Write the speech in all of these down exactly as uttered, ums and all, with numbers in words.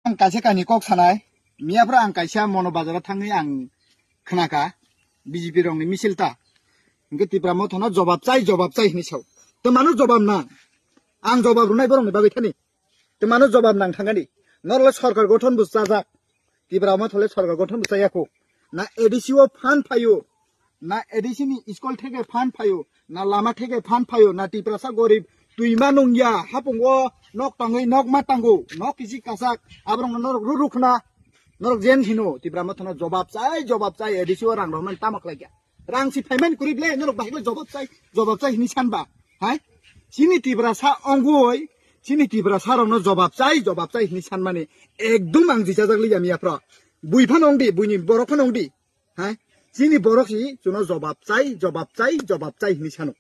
Ang kaisa kainwi kok sanai, miyaphra ang kaisa Mono Bazaro thangwi ang khnakha B J P rokni misil ta. Hinkhe Tipra Motha no jobab chai, jobab chai hinwi sao. Twmano jobab nang. Ang jobab rwnai borokni bagwi thani. Twmano jobab nang thangani. Norle sorkar gothon bo chajak. Tipra Motha le sorkar gothon bo chayakho. Na A D C o phan phaio. Na A D C ni school theke phan phaio, na lama theke phan phaio, na Tiprasa gorib twima nungya, hapungo nok tangwi nok ma tango, nok kisi kasak, aborok norok ru ru khna, norok jen hino, Tipra Motha no jobab chai, jobab chai, A D C o rang rok man tamo khlai kya. Rang si payment kurib le, norok bahik le jobab chai, jobab chai hini sanba, hai? Chini Tiprasa ongoi, chini Tiprasa rok no jobab chai, jobab chai hini sanmani, ekdum ang jisa jak liya miya phro. Bui phano ongdi, buini borok phano ongdi. Hai? Chini borok si chuno jobab chai, jobab chai, jobab chai hinwi sano.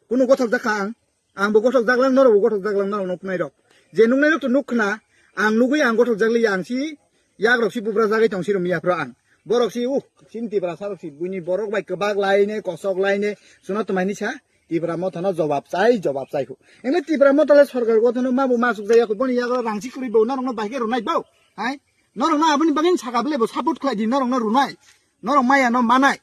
Kunu gothok jakha ang, ang bo gothok jaklang, norok bo gothok jaklang, norok nuknai rok. Je nuknai rok to nuk khna, ang nugui ang gothok jakli ang si, yak rok si bubra jagwi tong si rom ya phro ang. Borok si, uh, chini Tiprasa rok si, buini borok bai kwbak lai ne, kosok lai ne, chuno twmai ni sa, Tipra Motha no jobab chai, jobab chai hu. Ene Tipra Motha le sorkar gothon no mabu masuk jaya khu, boni yago rang si kuri bo, norok no bahai khe rwnai bo. Hai? Norok no aboni bagwi saka bele bo support khlai di, norok no rwnai. Norok maya no manai.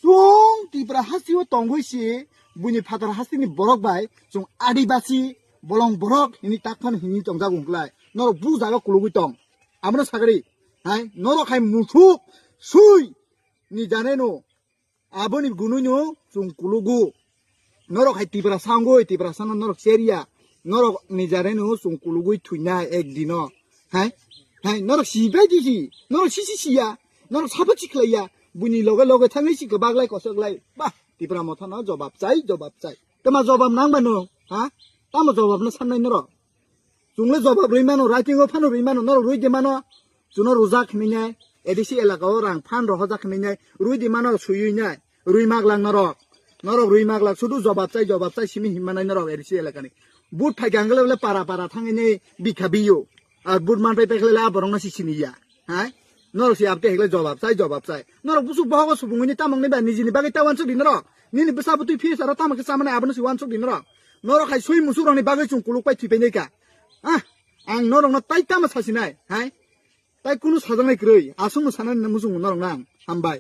Chung Tipra hasti o tongwi si, buini phatar hasti ni borok bai, chung Adibasi, bolong borok, hini takhan hini tongjago wngklai. Norok bu jaga kulugwi tong. Abono sagri. Hai? Norok hai muthuk, sui, ni jane no. Aboni gunui no chung kulugu. Norok hai Tipra sangoi, Tipra sano norok cheria. Norok ni jare no chung kulugui thuinai ek dino. Hai? Hai, norok si bai di si. Norok si si siya. Norok sabo si khlaiya. Buini loge loge thangwi si kwbak lai kosok lai. Bah, Tipra Motha no jobab chai, jobab chai. Tama jobab nang ba no? Ha? Tamo jobab no sannai norok? Chungle jobab rwi mano, writing o phano rwi mano, norok rwi di mano. Chuno rujak hinwi nai, A D C elaka o rang phan rohojak hinwi nai, rwi di mano suyui nai, rwi maglak norok. Norok rwi maglak, sudu jobab chai, jobab chai simi hinma nai norok A D C elaka ni. But phai gangle bole para para thangwi nai bikha biyo. Ar but man pai pai khle le aborok no si sini ya. Hai? Norok si abte hekle jobab chai, jobab chai. Norok busuk bohogo subungwi ni tamang ni ba nijini bagwi ta wansuk di norok. Nini bwsa bwtwi phi saro tamo khe chamani abono si wansuk di norok. Norok hai sui musuk rokni bagwi chung kuluk pai thwi pai nai ka. Ah, ang norokno tai tamo sasinai, hai? Tai kunu sajaknai kwrwi, aswkno sanani muchungo norokno ang. Hambai.